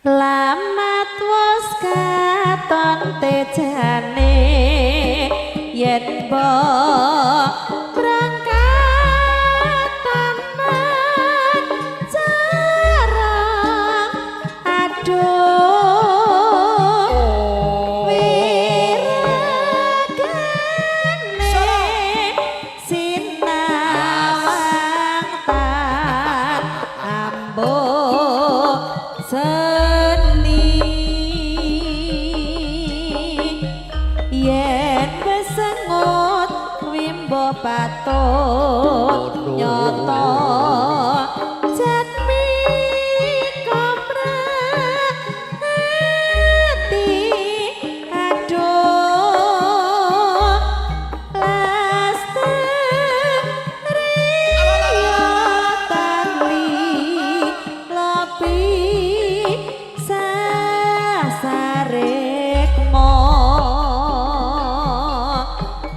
Lamat wis katon tejane yen mbok berangkatan mencarang aduh wiragane sinawang tan ambo seni yen besengut wimbo patut nyoto jatmi komrah ati aduh lestari tali lopi sasarekmo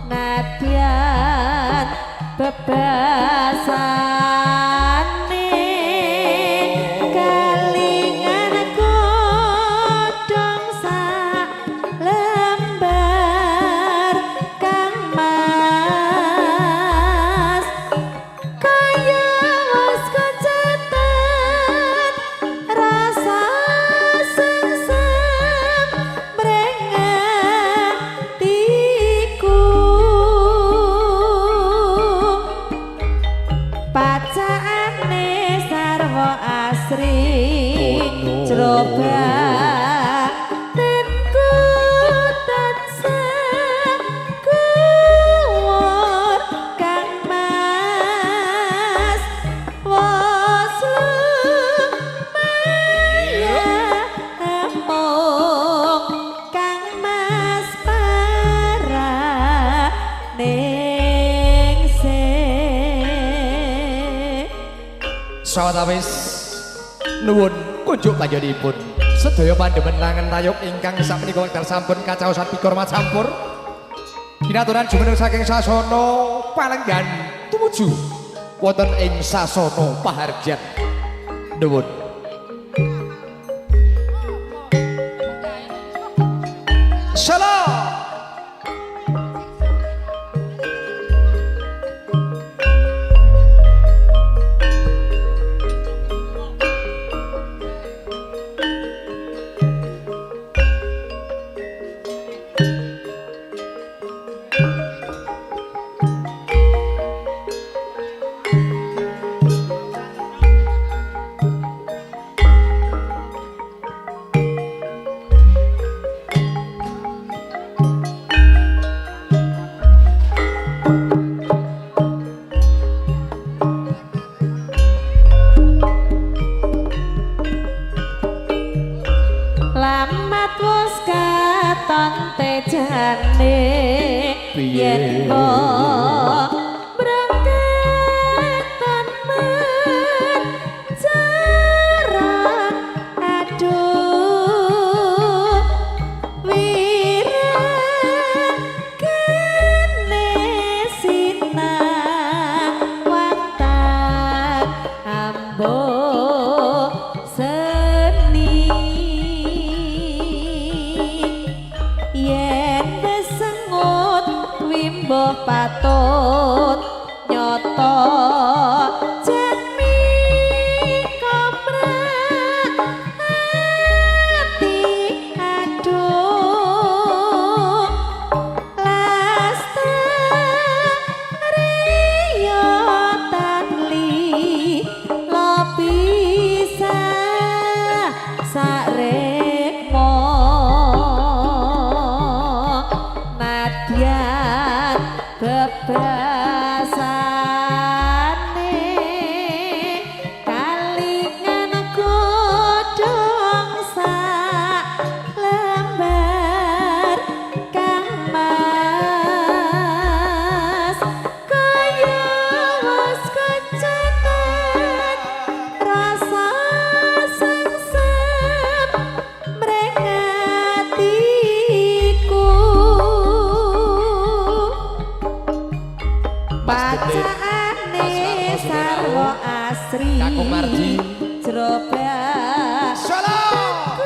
nadyan bebasane kalingan godhong sak lembar kang mas kaya wis kecetet rasa sengsem mrengatiku pacaane sarwa asri jero batinku tansah kuwur kang mas wos lumaya amung kang mas para ningsih. Sawetawis nuwun kunjuk panjenenganipun sedaya pandemen langen tayub ingkang sapunika wekdal sampun kacaosan pikor macampur kinaturan jumeneng saking sasana palenggan tumuju wonten ing sasana paharjan. Nuwun. Salam. Lamat wis katon tejane yen mbok berangkatan mencarang aduh wiragane sinawang tan ambo seni yen besengut wimbo patut nyoto jatmi komrah ati aduh lestari tanli lopisa sarekmo nadyan bebasane kalingan godhong sak lembar kang mas kaya wis kecetet rasa sengsem mrengatiku Mas Gede, pacaane Mas Warto sarwa Sudirau, asri Kakung Mardi. jero Salam.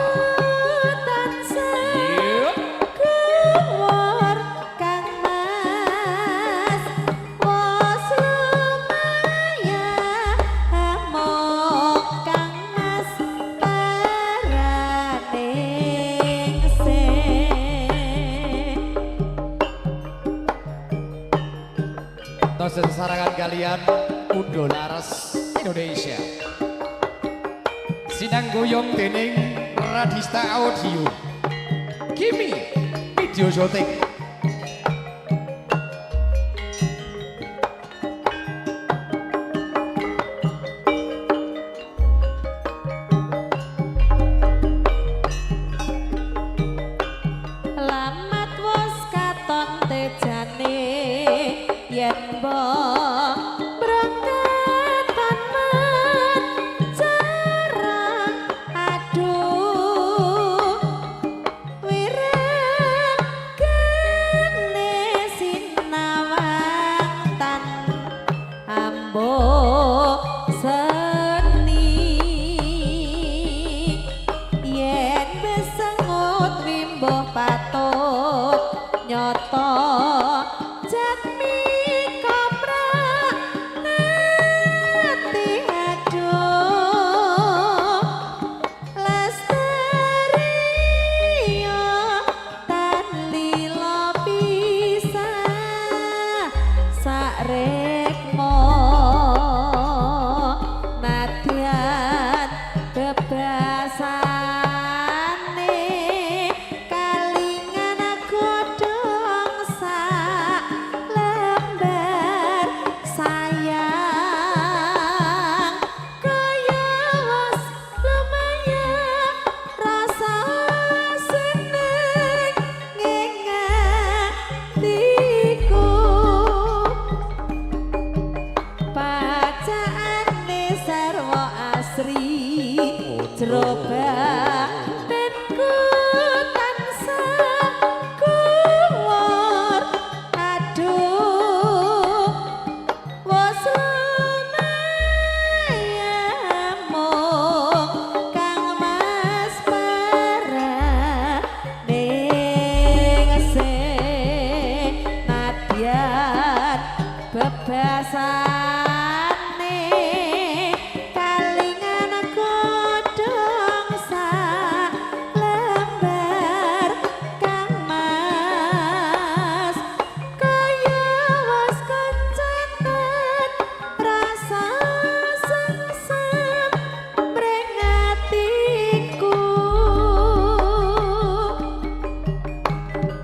kalian Udo Laras Indonesia. Sinangguyung dening Radista Audio. Kimi Video Shooting. Lamat wis katon tejane yen mbok brangkatan jarang aduh wirang kene sinawang tan ambo seni yen besengut wimbo patut nyoto jatmi koprak ati aduh lestariyo tan lila pisah sarekmo nadyan bebasane kalingan godhong sak lembar sayang kaya wis lumayan rasa seneng ing atiku pacaane sarwa asri jero batinku tansah kuwur aduh wis lumayan mung kang mas paraning senadyan bebasane kalingan godhong sak lembar kang mas kaya wis kecatet rasa sengsem mring atiku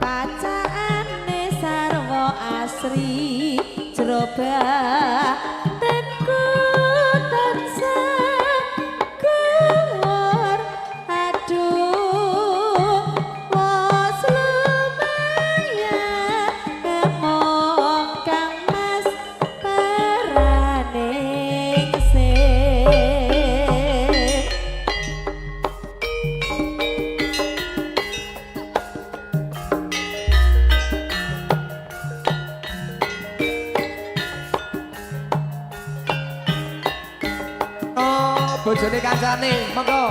pacaane sarwa asri jero batinku tansah kuwur aduh wis lumayan mung kang mas paraning sih. Oh, bojone kancane, monggo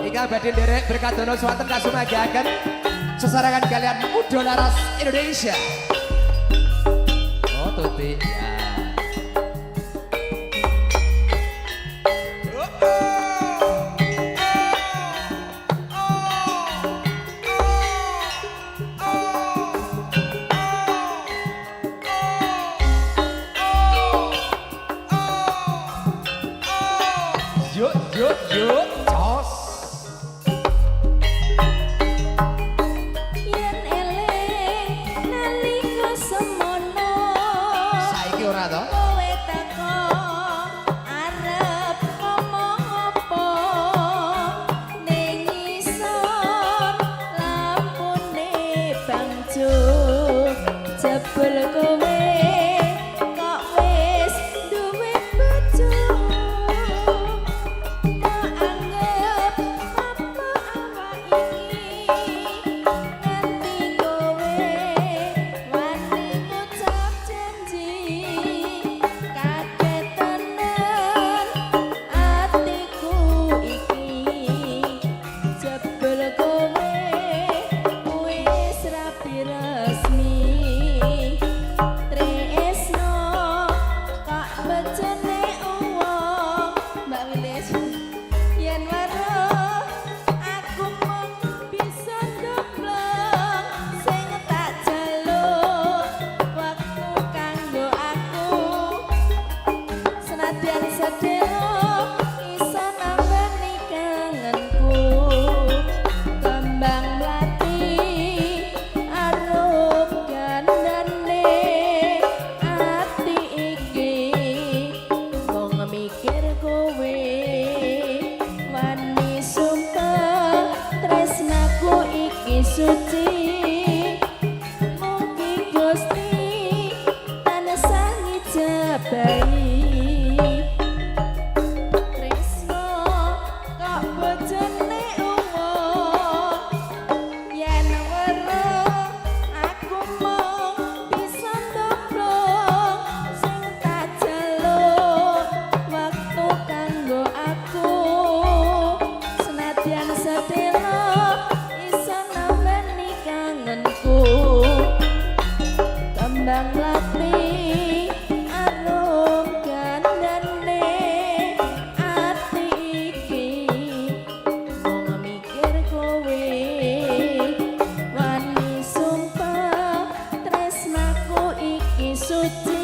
ingkang badhe nderek berkadono swanten kasumagiaken sesarengan kalian Udo Laras Indonesia. Oh, Tuti. Ya. Yuk, yuk, yuk, jos. Yen eling nalika semono Saiki ora to? kowe takon arep ngomong apa ning ngisor lampune bangjo jebul kowe kok wis duwe bojo tak Sedelo iso nambani kangenku. Kembang mlati arum gandane ati iki mung mikir kowe. Wani sumpah tresnaku iki suci, mugi Gusti tansah ngijabahi. Tresno kok bojone umur, yen weruh aku mung bisa ndomblong. Sing tak jaluk waktu kanggo aku, senadyan sedelo iso nambani kangenku. Kembang mlati arum gandane ati iki mung mikir kowe. Wani sumpah tresnaku iki suci.